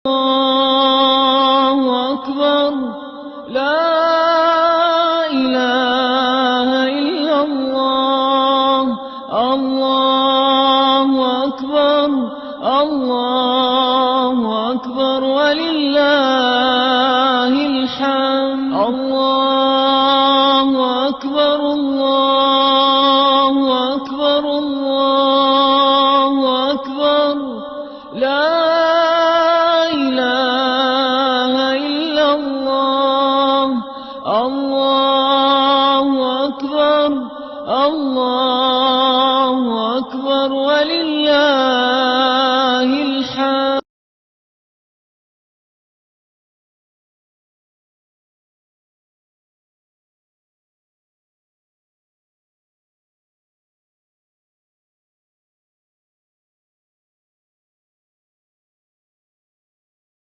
الله أكبر. لا إله إلا الله. الله أكبر. الله أكبر ولله الحمد. الله